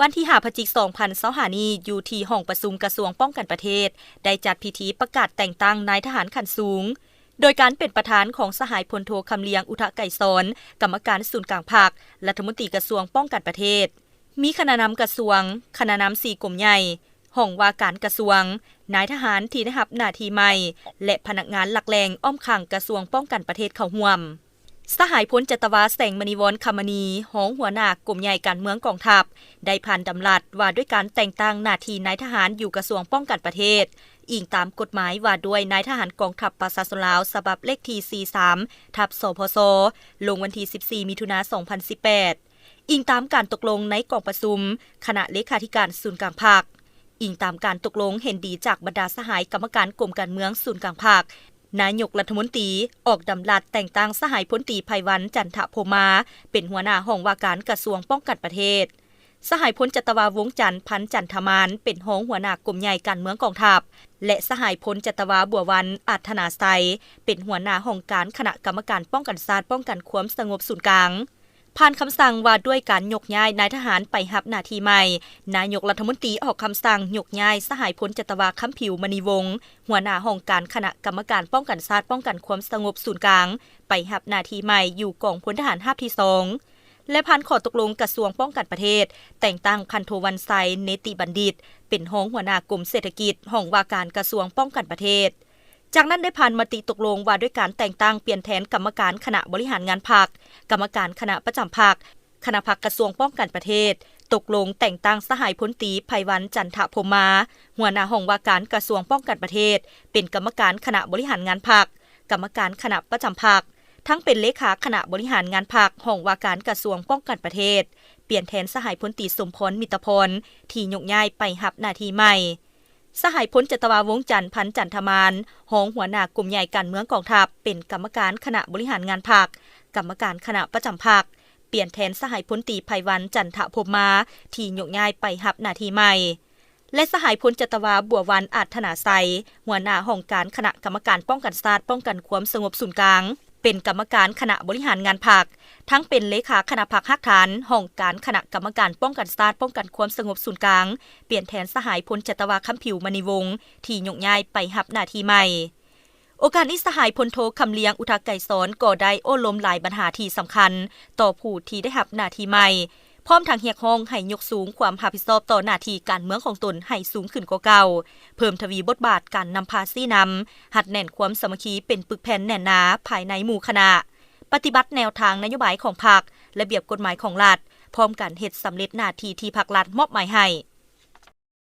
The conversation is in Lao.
ວັນທີຫ້າ ພະຈິກ ສອງພັນຊາວຫ້ານີ້ ຢູ່ທີ່ຫ້ອງປະຊຸມກະຊວງປ້ອງກັນປະເທດ ໄດ້ຈັດພິທີປະກາດແຕ່ງຕັ້ງນາຍທະຫານຂັ້ນສູງ ໂດຍການເປັນປະທານຂອງສະຫາຍພົນໂທ ຄຳລຽງ ອຸທະໄກສອນ ກຳມະການສູນກາງພັກ, ລັດຖະມົນຕີກະຊວງປ້ອງກັນປະເທດ, ມີຄະນະນຳກະຊວງ, ຄະນະນຳສີ່ກົມໃຫຍ່, ຫ້ອງວ່າການກະຊວງ, ນາຍທະຫານທີ່ໄດ້ຮັບໜ້າທີ່ໃໝ່ ແລະ ພະນັກງານຫຼັກແຫຼ່ງອ້ອມຂ້າງກະຊວງປ້ອງກັນປະເທດເຂົ້າຮ່ວມ. ສະຫາຍພົນຈັດຕະວາ ແສງມະນີວອນ ຄຳມະນີ ຮອງຫົວໜ້າກົມໃຫຍ່ການເມືອງກອງທັບ ໄດ້ຜ່ານດຳລັດວ່າດ້ວຍການແຕ່ງຕັ້ງໜ້າທີ່ນາຍທະຫານຢູ່ກະຊວງປ້ອງກັນປະເທດ ອີງຕາມກົດໝາຍວ່າດ້ວຍນາຍທະຫານກອງທັບປະຊາຊົນລາວ ສະບັບເລກທີສີ່ສິບສາມ ທັບ ສພຊ ລົງວັນທີສິບສີ່ ມິຖຸນາ ສອງພັນສິບແປດ ອີງຕາມການຕົກລົງໃນກອງປະຊຸມຄະນະເລຂາທິການສູນກາງພັກ, ອີງຕາມການຕົກລົງເຫັນດີຈາກບັນດາສະຫາຍກຳມະການກົມການເມືອງສູນກາງພັກ, ນາຍົກລັດຖະມົນຕີອອກດຳລັດແຕ່ງຕັ້ງສະຫາຍພົນຕີ ໄພວັນ ຈັນທະພົມມາ ເປັນຫົວໜ້າຫ້ອງວ່າການກະຊວງປ້ອງກັນປະເທດ, ສະຫາຍພົນຈັດຕະວາ ວົງຈັນ ພັນຈັນທະມານ ເປັນຮອງຫົວໜ້າກົມໃຫຍ່ການເມືອງກອງທັບ ແລະ ສະຫາຍພົນຈັດຕະວາ ບົວວັນ ອັດທະນາໄຊ ເປັນຫົວໜ້າຫ້ອງການຄະນະກຳມະການປ້ອງກັນຊາດ ປ້ອງກັນຄວາມສະຫງົບສູນກາງ. ຜ່ານຄຳສັ່ງວ່າດ້ວຍການຍົກຍ້າຍນາຍທະຫານໄປຮັບໜ້າທີ່ໃໝ່, ນາຍົກລັດຖະມົນຕີອອກຄຳສັ່ງຍົກຍ້າຍສະຫາຍພົນຈັດຕະວາ ຄຳຜິວ ມະນີວົງ ຫົວໜ້າຫ້ອງການຄະນະກຳມະການປ້ອງກັນຊາດ ປ້ອງກັນຄວາມສະຫງົບສູນກາງ ໄປຮັບໜ້າທີ່ໃໝ່ຢູ່ກອງພົນທະຫານຮາບທີສອງ ແລະ ຜ່ານຂໍ້ຕົກລົງກະຊວງປ້ອງກັນປະເທດ ແຕ່ງຕັ້ງພັນໂທ ວັນໄຊ ເນຕິບັນດິດ ເປັນຮອງຫົວໜ້າກົມເສດຖະກິດ ຫ້ອງວ່າການກະຊວງປ້ອງກັນປະເທດ. ຈາກນັ້ນໄດ້ຜ່ານມະຕິຕົກລົງວ່າດ້ວຍການແຕ່ງຕັ້ງປ່ຽນແທນກຳມະການຄະນະບໍລິຫານງານພັກ, ກຳມະການຄະນະປະຈຳພັກ, ຄະນະພັກກະຊວງປ້ອງກັນປະເທດ, ຕົກລົງແຕ່ງຕັ້ງສະຫາຍພົນຕີ ໄພວັນ ຈັນທະພົມມາ ຫົວໜ້າຫ້ອງວ່າການກະຊວງປ້ອງກັນປະເທດ ເປັນກຳມະການຄະນະບໍລິຫານງານພັກ, ກຳມະການຄະນະປະຈຳພັກ, ທັງເປັນເລຂາຄະນະບໍລິຫານງານພັກ ຫ້ອງວ່າການກະຊວງປ້ອງກັນປະເທດ, ປ່ຽນແທນສະຫາຍພົນຕີ ສົມພອນ ມິດຕະພອນ ທີ່ຍົກຍ້າຍໄປຮັບໜ້າທີ່ໃໝ່. ສະຫາຍພົນຈັດຕະວາ ວົງຈັນ ພັນຈັນທະມານ ຮອງຫົວໜ້າກົມໃຫຍ່ການເມືອງກອງທັບ ເປັນກຳມະການຄະນະບໍລິຫານງານພັກ, ກຳມະການຄະນະປະຈຳພັກ, ປ່ຽນແທນສະຫາຍພົນຕີ ໄພວັນ ຈັນທະພົມມາ ທີ່ຍົກຍ້າຍໄປຮັບໜ້າທີ່ໃໝ່ ແລະ ສະຫາຍພົນຈັດຕະວາ ບົວວັນ ອັດທະນາໄຊ ຫົວໜ້າຫ້ອງການຄະນະກຳມະການປ້ອງກັນຊາດ ປ້ອງກັນຄວາມສະຫງົບສູນກາງ ເປັນກຳມະການຄະນະບໍລິຫານງານພັກ, ທັງເປັນເລຂາຄະນະພັກຮາກຖານ ຫ້ອງການຄະນະກຳມະການປ້ອງກັນຊາດ ປ້ອງກັນຄວາມສະຫງົບສູນກາງ, ປ່ຽນແທນສະຫາຍພົນຈັດຕະວາ ຄຳຜິວ ມະນີວົງ ທີ່ຍົກຍ້າຍໄປຮັບໜ້າທີ່ໃໝ່. ໂອກາດນີ້ ສະຫາຍພົນໂທ ຄຳລຽງ ອຸທະໄກສອນ ກໍໄດ້ໂອ້ລົມຫຼາຍບັນຫາທີ່ສຳຄັນຕໍ່ຜູ້ທີ່ໄດ້ຮັບໜ້າທີ່ໃໝ່, ພ້ອມທັງຮຽກຮ້ອງໃຫ້ຍົກສູງຄວາມຮັບຜິດຊອບຕໍ່ໜ້າທີ່ການເມືອງຂອງຕົນໃຫ້ສູງຂຶ້ນກວ່າເກົ່າ, ເພີ່ມທະວີບົດບາດການນຳພາຊີ້ນຳ, ຮັດແໜ້ນຄວາມສາມັກຄີເປັນປຶກແຜ່ນແໜ້ນໜາພາຍໃນໝູ່ຄະນະ, ປະຕິບັດແນວທາງນະໂຍບາຍຂອງພັກ, ລະບຽບກົດໝາຍຂອງລັດ, ພ້ອມກັນເຮັດສຳເລັດໜ້າທີ່ທີ່ພັກລັດມອບໝາຍໃຫ້.